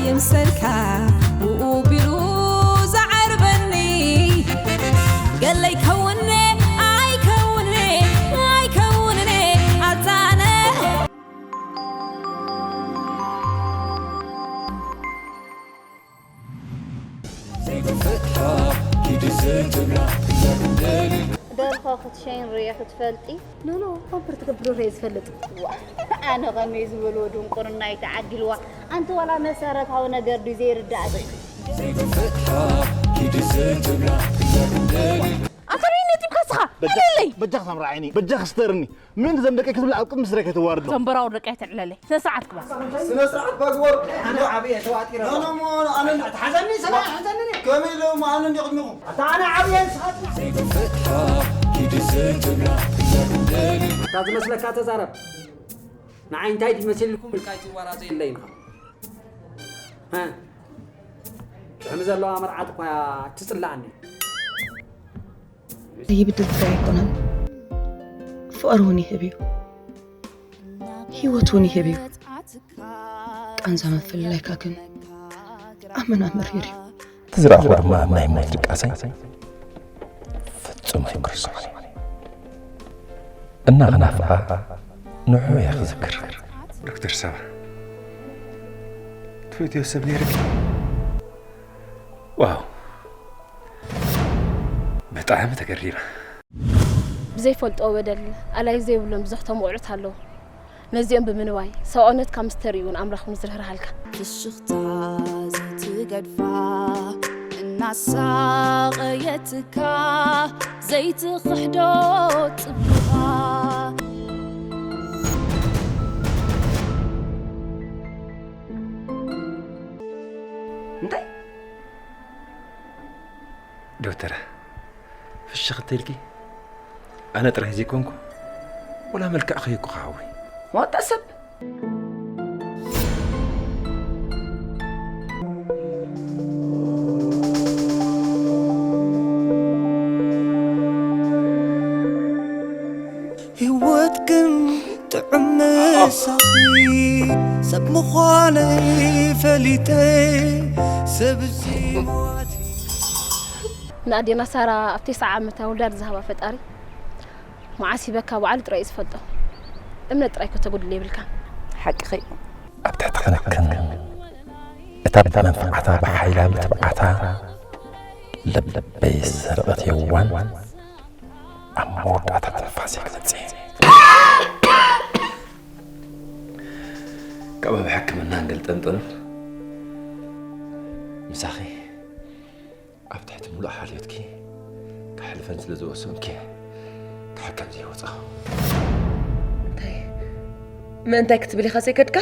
ይምሰልካ ብኡ ቢሉ ዝዓርበኒ ገለይ ከውነ ኣይከውነ ኣይከውነ ኣዛነ ደርሆ ክትሸይን ርእየ ክትፈልጢ? ኖኖ ኮምፕር ትገብሮ ርእየ ዝፈልጥ። ኣነ ከመይ ዝበልዎ ድንቁርና እዩ ተዓዲልዋ። ኣንቲ ዋላ መሰረታዊ ነገር ድዩ ዘይርዳእ? ኣንተ ነይ ነጢብካ ስኻ በጃ ክሳምራ ዓይኒ በጃ ክስተርኒ ምን ዘም ደቀይ ክትብል ኣብ ቅድሚ ስድረይ ከይተዋርዶ። ዘንበራው ደቀይ ተዕለለይ። ስነ ስርዓት ክባስ። ስነ ስርዓት ባግበር። ኣነ ዓብየ ተዋጢረ። ኖ ኖ ኖ ኣነ እንዳ ተሓዘኒ ሰማይ ሓዘኒ። ከመይ ኢሎም ኣነ እንዲቕድሚኹም። ኣታ ኣነ ዓብየ ንስኻትና። ዘይትፈትሓ ኪዲ ዘይትብላ። እታ ዝመስለካ ተዛረብ። ንዓይ እንታይ ድዩ መሲልኩም ኢልካ ኣይትዋራዘየለይ ኢኻ። ጥዕሚ ዘለዋ መርዓት እኳ ትፅላኣኒ። ይብድል ጥራይ ኣይኮነን፣ ፍቕሪ እውን ይህብ እዩ፣ ህይወት እውን ይህብ እዩ። ቃንዛ ምፍልላይካ ግን ኣመና መሪር እዩ። እቲ ዝረኣኹዎ ድማ ናይ ሞት ድቃሰይ ፍጹም ኣይክርስዖን እየ። እና ክናፍቓ ንዕኡ እየ ክዝክር። ዶክተር ሳባ፣ ትፈትዮ ሰብ ነይርኪ? ዋው፣ ብጣዕሚ ተገሪመ። ብዘይፈልጥዎ በደል ኣላይ ዘይብሎም ብዘኽቶም ውዕሉት ኣለዉ። ነዚኦም ብምንዋይ ሰብኣውነትካ ምስ ተርእዩ ንኣምላኽ እውን ዝርህርሃልካ። ፍሽኽታ ዘይትገድፋ እናሳቐየትካ ዘይትኽሕዶ ጽቡቓ። እንታይ ዶክተረ ፍሽኽ እንተኢልኪ ኣነ ጥራይ ዘይኮንኩ ወላ መልክዕኺ እኮ ክሓዊ ወጣ ሰብ ህይወት ግን ጥዑም ምሳኺ ሰብ ምዃነይ ፈሊጠ ሰብ እዚ ሞት ንኣዴና ሳራ ኣብ ተስዓ ዓመታ ውላድ ዝሃባ ፈጣሪ መዓስ ሂበካ ባዕሉ ጥራይ እዩ ዝፈልጦ። እምነት ጥራይ ከተጉድል የብልካን። ሓቅኺ እዩ። ኣብ ትሕቲ ክንክን እታ ብመንፍዓታ ብሓይላ ብትብዓታ ልበይ ዝሰረቐት የዋን ኣብ መወዳእታ ትንፋሰይ ክመጽእ እየ። ካብ ኣብ ሕክምና እንገልጠንጠኑን ምሳኺ ኣብ ትሕቲ ምሉእ ሓልዮትኪ ከሕልፈን ስለ ዝወሰንኩ እየ ካብ ሕክም ዘይወፃኹ። እንታይ ምእንታይ ክትብል ኢኻ ዘይከድካ?